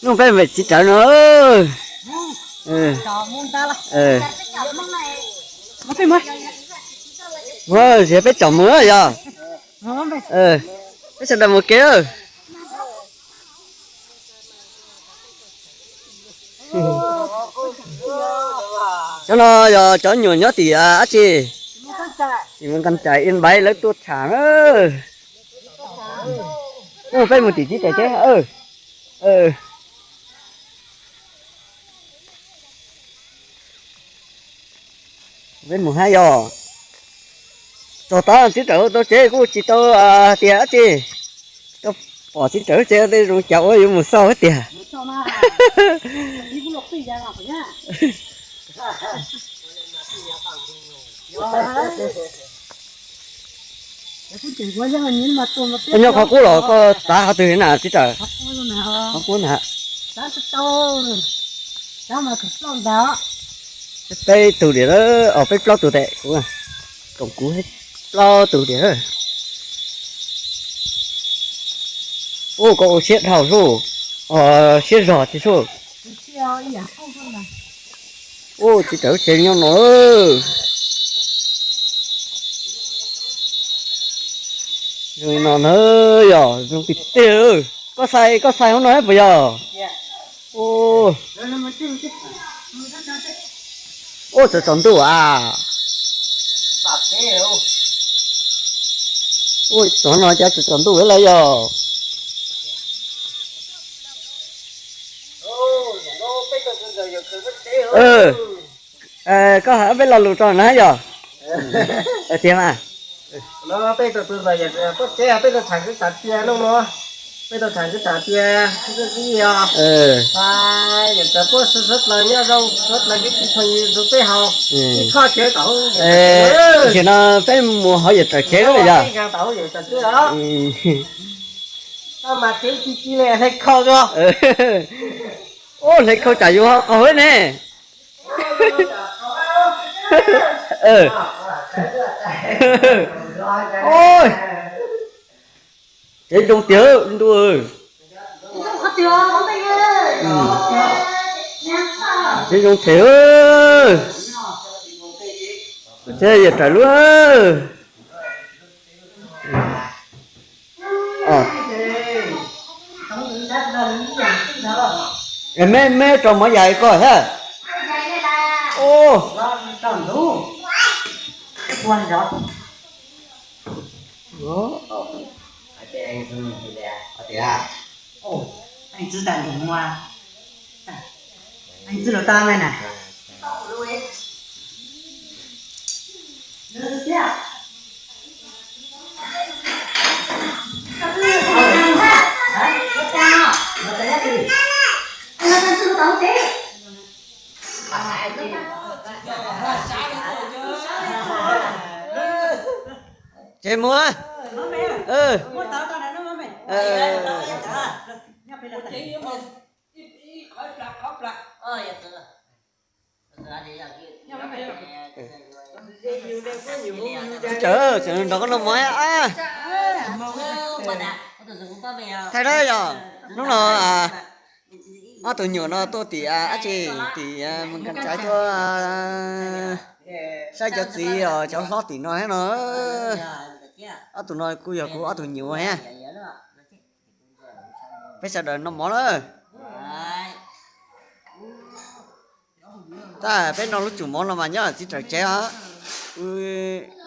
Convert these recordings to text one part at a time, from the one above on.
Nub peb mus txiv rawv no. Mus, peb tsom mus yog. Peb sawv daws mus kev. Cov no yog cov nyuam nyob tim dab tsi? Tim Moos Kas Cais Yên Bái lawv tuaj tsham na. Peb mus tim txiv rawv tsev. Peb mus hab yog. Txog tod txiv rawv tau tsev kuj tsis tau tias dab tsi. Tau pom txiv rawv tsev tej zoo cas ua yuav mus xauj tiag. Koj nyob qhov qub los koj tav qhov twg na txiv rawv? Qhov qub na. Peb tug diam, peb plaub tug tes, koom kuv plaub tug diam. Ua koj ua siab dhau sub, siab zog tsis sub. Ua txiv rawv tsev nyob no. Zoo li no na, yog zoo tiag tiag. Koj xais, koj xais hauv no puas yog? Ua tsaus tsaus ntuj a. Ua tsaus no cas tsaus tsaus ntuj lawm yog. Koj hais peb lo lus rau na yog. Tiag mas. Peb tau txham kwv txham tias no, peb tau txham kwv txham tias yog, yog txawm puab sawv plaws nyob zoo, sawv plaws kwv tij phooj ywg rau peb haus ib khob tsev tau. Tam sim no peb mus hauv yawm tawm tsev lawm yog. Hle khau tsam yus ho qaug ne. Tsev zoo tiag ntuj. Tsev zoo them. Tsev yawm tawm lub. Me, me rau mov yais koj hab. Tsev muag. Txiv rawv, tseem nrog koj noj mov. Thaij dab yog hnub no ob tug nyuam no tuaj tim dab tsi, tim Moos Kas Cais tuaj saib cov txiv os, cov hlob tim no thiab no. Ob tug no kuj yog kuv ob tug nyuam thiab. Peb sawv daws noj mov lawm. Tab peb noj lub tsum mov no mas nyob txiv rawv tsev os.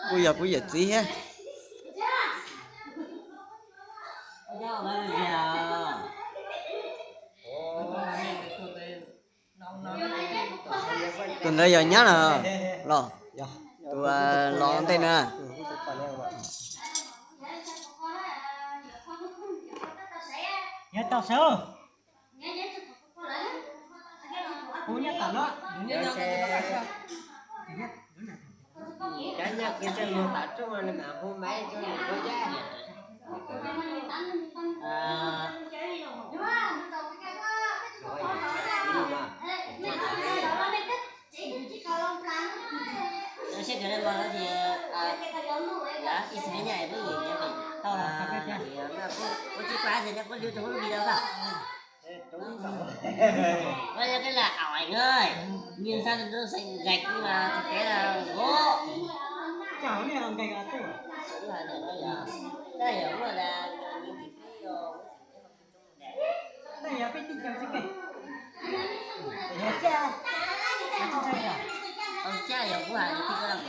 Kuj yog kuv yawm txiv thiab. Tus ntawd yog nyab na los? Tus los ntej na. Seb Ces ib xwm nyaj peb tau kuv tsis pab ces nyaj peb li rau lub video xwb. Ua yog tej lam ảo ảnh thôi, nhưng sao tôi xây gạch nhưng mà thực tế là gỗ. Tau caj yog kuv hais tias peb tug los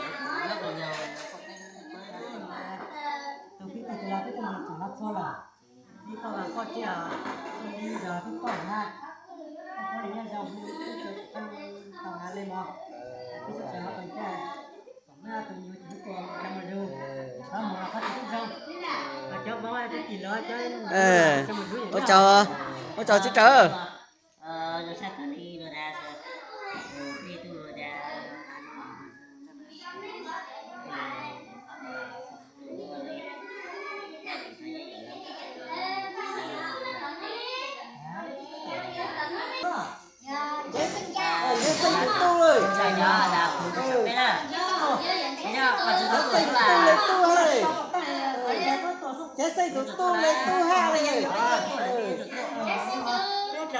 peb tug yuav tsum hlob txhua lawm. Ib qho mas koj tsiaj, ib yog peb poj na, koj poj li nyob zoo, peb tau na le mog, peb txhua tsav hlob tus tsiaj, na tus yuav tsum tua cov mus zoo, hlob mus los koj tsis tub zoo, cov vauv twb kis los cov mus zoo. Ua tsaug, ua tsaug txiv Rawm. Cov xeej tus tub lawm, cov xeej tus tub le tub hab, cov xeej tus tub le tub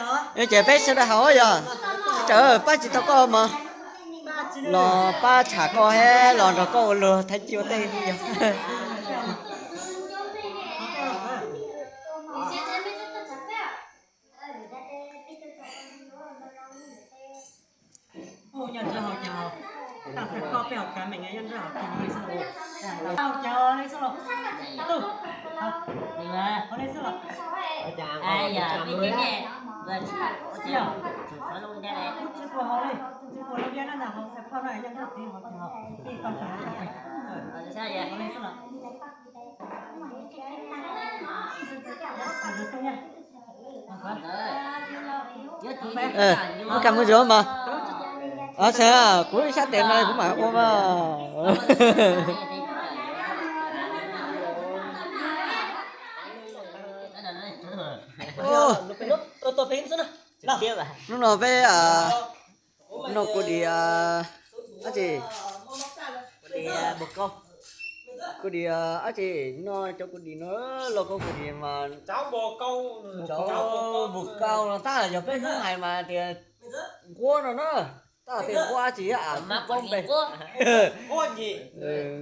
hab. Ces peb sawv daws hauv yog, tsis tawm pab tsis tau koj mog, los pab tsham koj hab los nrog koj ua luag thaib ci ua teb yog. Nyob nrab hauv cov, tag tag koj peb hauv kav meem nyob nrab hauv cov li xwb los, hauv cov li xwb los, tub, hauv li xwb los. Tsis puas hauv li, tsis puas hauv li, nyob nrab hauv phauj no nyob nrab tid hauv cov, ib tau tag, hauv li xwb los. Muab kag mus zuav mas. Kuv ib sab tes no kuv mam ua mas. Hnub no peb noj kuv dim, dab tsi, kuv dim, dab tsi, noj cov kuv dim no, los koj kuv dim mas, cov npua kauj no tab yog peb Hmoob hais mas tias nquab no na, tab tias nquab dab tsi, nquab npe,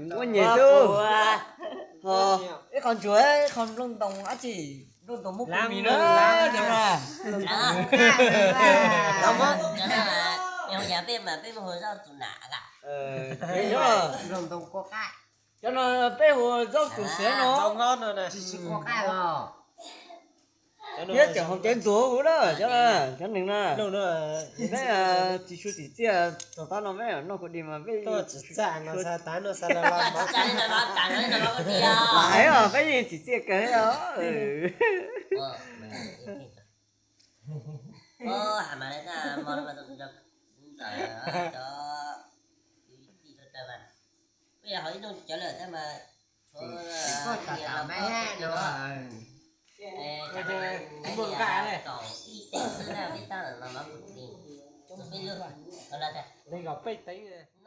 nquab nyem xwb. Ho ib qho ntsuag, ib qho nplooj ntoos dab tsi, nplooj ntoos muab kuv dim na, cov no. Cov no peb hu zaub tus xiav no. Thiab tseem hauv kev ntxuav huv na, cov, cov neeg na. Peb tsis tshua tsim txiaj txog tab no, peb noj kuv dim mas peb tsis txaj, peb yeej tsim txiaj kawg os. Leej kaum peb teev.